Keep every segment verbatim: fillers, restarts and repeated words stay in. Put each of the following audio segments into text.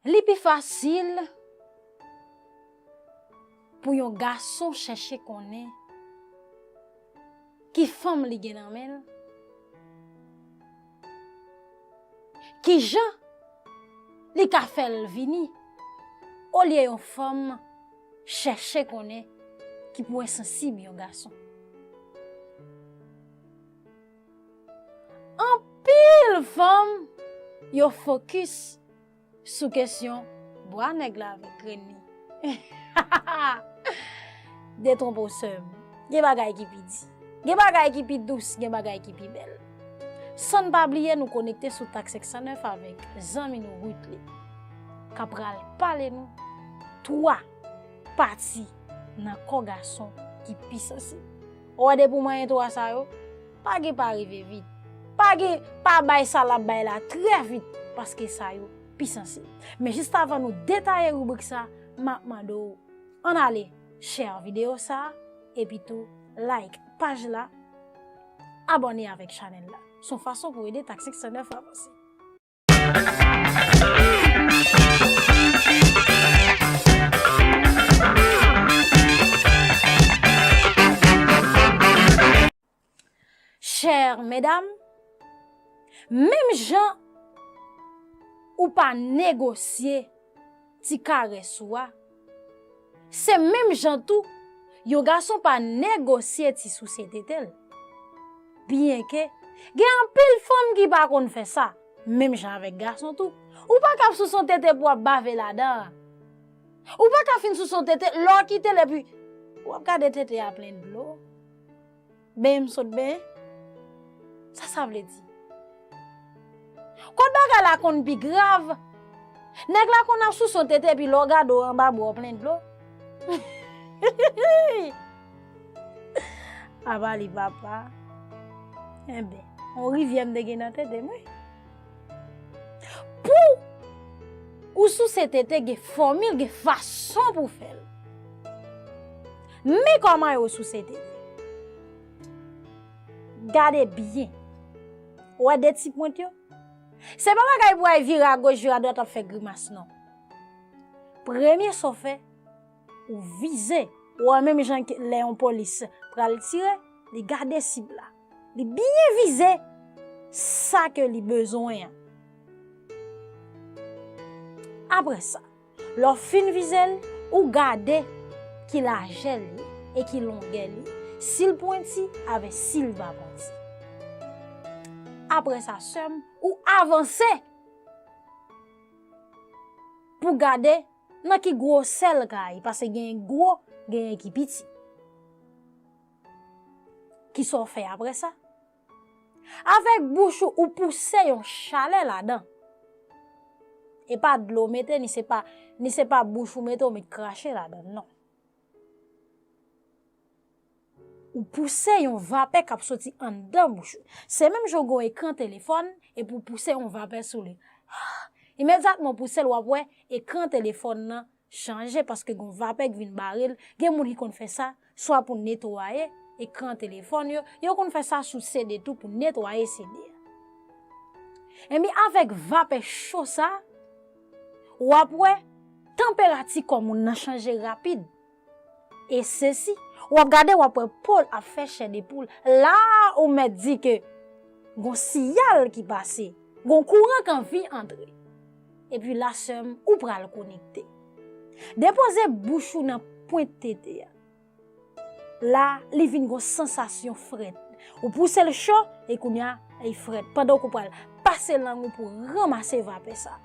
Li pi fasil pou yon gason chèche konnen ki fanm li gen nan men l, ki jan li ka fè l vini, olye yon fanm chèche konnen ki pwen sansib yon gason. Anpil fanm, yo fokis sou kesyon bwa nèg la avèk grenn li. Detwonpe w, sè m. Gen bagay ki pi di. Gen bagay ki pi dous, gen bagay ki pi bèl. San n pa bliye, nou konekte sou Tak senk san nèf avèk zanmi nou Ruth li, k ap pral pale nou twa pati nan kò gason ki pi sansib. Ou wè, depi w manyen twa sa yo, pa gen pa rive vit. Pa gen pa bay sa l ap bay la trè vit, paske sa yo pi sansib. Men jis avan nou detaye ribrik sa, m ap mande w, ann ale share videyo sa, epi tou like paj la, abòne avèk chanèl la. Se yon fason pou ede Tak senk san nèf avanse. Chè medam, menm jan ou pa negosye ti karès ou a, se menm jan tou yon gason pa negosye ti souse tete l. Byenke gen anpil fanm ki pa konn fè sa, menm jan avèk gason tou. Ou pa ka ap souse yon tete pou w ap bave ladan an. Ou pa ka fin souse yon tete, lè w kite l epi w ap gade tete a plen dlo. Benyen m sot benyen? Sa sa vle di? Kot bagay la konn pi grav? Nèg la konn ap souse yon tete epi lè w gade w anba bra w plen dlo. Apa li papa. Enben, yon rivyè m te gen nan tete m, wi. Pou ou souse tete, gen fòmil, gen fason pou w fè l. Men kòman yo souse tete. Gade byen. Ou wè de ti pwent yo? Se pa bagay pou w al vire agoch, vire adwat, ap fè grimas, non. Premye sa w fè, ou vize. Ou wè, menm jan ke lè yon polis pral tire, li gade sib la. Li byen vize sa ke li bezwen an. Apre sa, lè w fin vize l, ou gade ki lajè l ye e ki longè l ye, si l pwenti avè si l pa pwenti. Apre sa, sè m, ou avanse pou gade nan ki gwosè l ka ye, paske genyen gwo, genyen ki piti. Kisa w fè apre sa? Avèk bouch ou, ou pouse yon chalè ladan. E pa dlo w mete, ni se pa, ni se pa bouch ou mete, ou met krache ladan, non. Ou pouse yon vapè k ap soti anndan bouch ou. Se menm jan w gen yon ekran telefòn, epi w pouse yon vapè sou li. Imedyatman w pouse l, w ap wè ekran telefòn nan chanje paske gen yon vapè k vin bare l. Gen moun ki konn fè sa, swa pou netwaye ekran telefòn yo, yo konn fè sa sou C D tou pou netwaye C D a. Enben, avèk vapè cho sa, w ap wè tanperati kò moun nan chanje rapid. E sesi, w ap gade, w ap wè po l ap fè chè de poul. La, ou mèt di ke gon siyal ki pase, gon kouran k anvi antre. Epi la, sè m, ou pral konekte. Depoze bouch ou nan pwent tete a. La, li vin gon sansasyon frèt. Ou pouse l cho, e kounye a, li frèt. Pandan w pral pase lang ou pou ranmase vapè sa.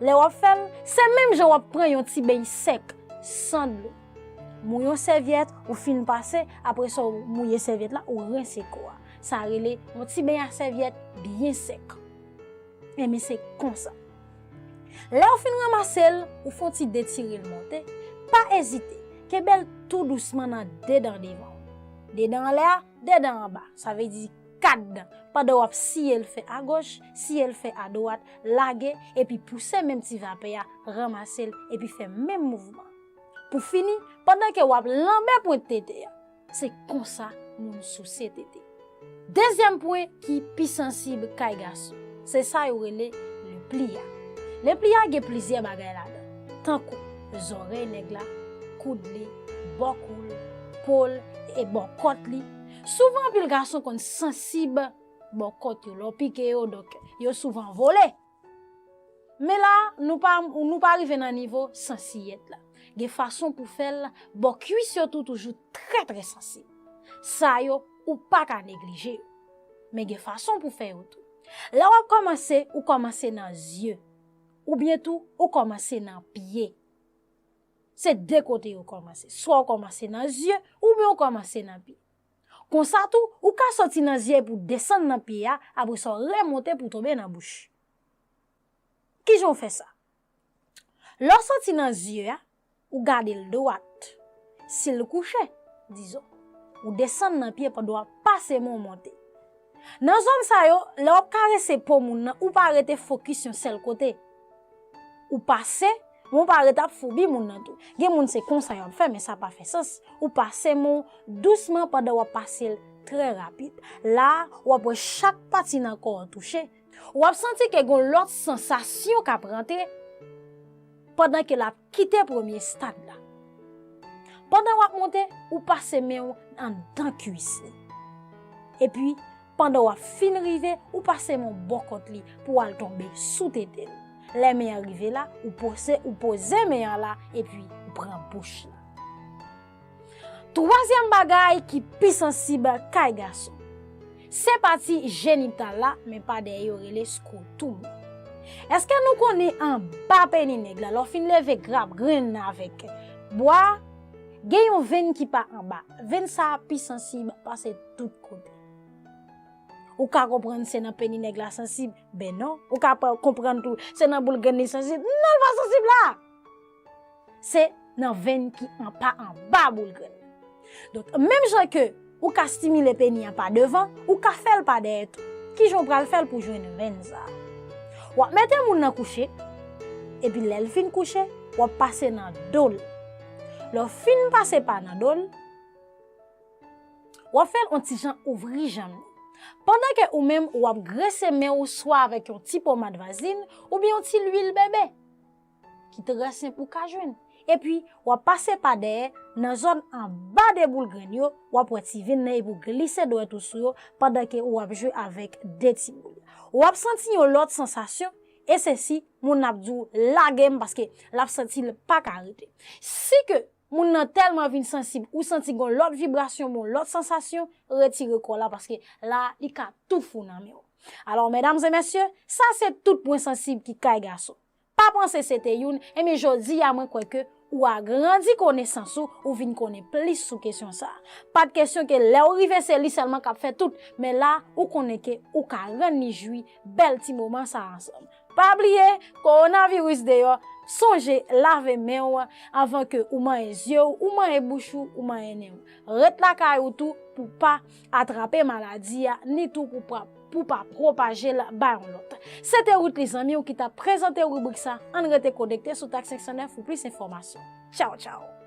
Lè w ap fè l, se menm jan w ap pran yon ti beny sèk, san dlo. Mouye yon sèvyèt, ou fin pase, apre sa w mouye sèvyèt la, ou rense kò a. Sa rele yon ti beny a sèvyèt byen sèk. Enben, se konsa. Lè w fin ranmase l, ou fè yon ti detire l monte. Pa ezite, kenbe l tou dousman nan de dan devan w. De dan anlè a, de dan anba. Sa vle di kat dan. Pandan w ap siye l fè agoch, siye l fè adwat, lage, epi pouse menm ti vapè a, ranmase l, epi fè menm mouvman. Pou fini, pandan ke w ap lanbe pwent tete a, se konsa moun souse tete. Dezyèm pwen ki pi sansib kay gason, se sa yo rele le pli a. Lepli a gen plizyè bagay ladan, tankou zòrèy nèg la, koud li, bò kou l, po l, e bò kòt li. Souvan anpil gason konn sansib bò kòt yo lè w pike yo, donk yo souvan vole. Men la, nou pa, nou pa rive nan nivo sansiyèt la. Gen fason pou fè l, bò kwis yo tou toujou trè, trè sansib. Sa yo, ou pa ka neglije yo. Men gen fason pou fè yo tou. Lè w ap kòmanse, ou kòmanse nan zye. Oubyen tou, ou kòmanse nan pye. Se de kote yo kòmanse. Swa w kòmanse nan zye, oubyen w kòmanse nan pye. Konsa tou, ou ka soti nan zye epi w desann nan pye a, apre sa w remonte pou w tonbe nan bouch. Kijan w fè sa? Lè w soti nan zye a, ou gade l dwat. Si l kouche, dizon, ou desann nan pye pandan w ap pase men w monte. Nan zòn sa yo, lè w ap karese po moun nan, ou pa rete fokis yon sèl kote. Ou pase, men w pa rete ap foubi moun nan tou. Gen moun se konsa y ap fè, men sa pa fè sans. Ou pase men w dousman pandan w ap pase l trè rapid. La a, w ap wè chak pati nan kò w touche. W ap santi ke gen lòt sansasyon k ap rantre pandan ke l ap kite premye stad la. Pandan w ap monte, ou pase men w anndan kwis li. Epi, pandan w ap fin rive, ou pase men w bò kòt li pou w al tonbe sou tete l. Lè men an rive la, ou poze, ou poze men an la, epi ou pran bouch la. Twazyèm bagay ki pi sansib kay gason, se pati jenital la, men pa dèyè yo rele scrotum. Èske nou konnen anba peni nèg la, lè w fin leve grap grenn nan avèk bwa, gen yon venn ki pa anba? Venn sa a pi sansib pase tout kote. Ou ka konprann se nan peni nèg la sansib? Ben non. Ou ka pa konprann tou se nan boul grenn li sansib? Non, l pa sansib la! Se nan venn ki anba, anba boul grenn. Donk, menm jan ke ou ka stimile peni an pa devan, ou ka fè l pa dèyè tou. Kijan w pral fè l pou jwenn venn sa a? W ap mete moun nan kouche, epi lè l fin kouche, w ap pase nan do l. Lè w fin pase pa nan do l, w ap fè l on ti jan ouvri janm li. Pandan ke ou menm, w ap grese men w swa avèk yon ti pomad vazlin oubyen yon ti lwil bebe ki trè senp ou ka jwenn. Epi, w ap pase pa dèyè, nan zòn anba de boul grenn yo, w ap wè ti venn nan epi w glise dwèt ou sou yo pandan ke w ap jwe avèk de ti boul. W ap santi yon lòt sansasyon, e se si moun nan ap di w lage m paske l ap santi l pa ka rete. Si ke moun nan tèlman vin sansib, ou santi gen yon lòt vibrasyon, yon lòt sansasyon, retire kò w la paske la, li ka tou fou nan men w. Alò, medam e mesye, sa se tout pwen sansib ki kay gason. Pa panse se te youn, ebyen jodi a mwen kwè ke ou agrandi konesans ou, ou vin konnen plis sou kesyon sa a. Pa t kesyon ke lè w rive se li sèlman k ap fè tout, men la ou konnen ke ou ka rann li jwi bèl ti moman sa a ansanm. Pa bliye, kowonaviris deyò, sonje lave men w anvan ke ou manyen zye w, ou manyen bouch ou, ou manyen nen w. Ret lakay ou tou pou pa atrape maladi a, ni tou pou pa pou pa pwopaje l bay yon lòt. Se te Ruthly zanmi w ki t ap prezante ribrik sa. Ann rete konekte sou Tak senk san nèf pou plis enfòmasyon. Tchaw, tchaw!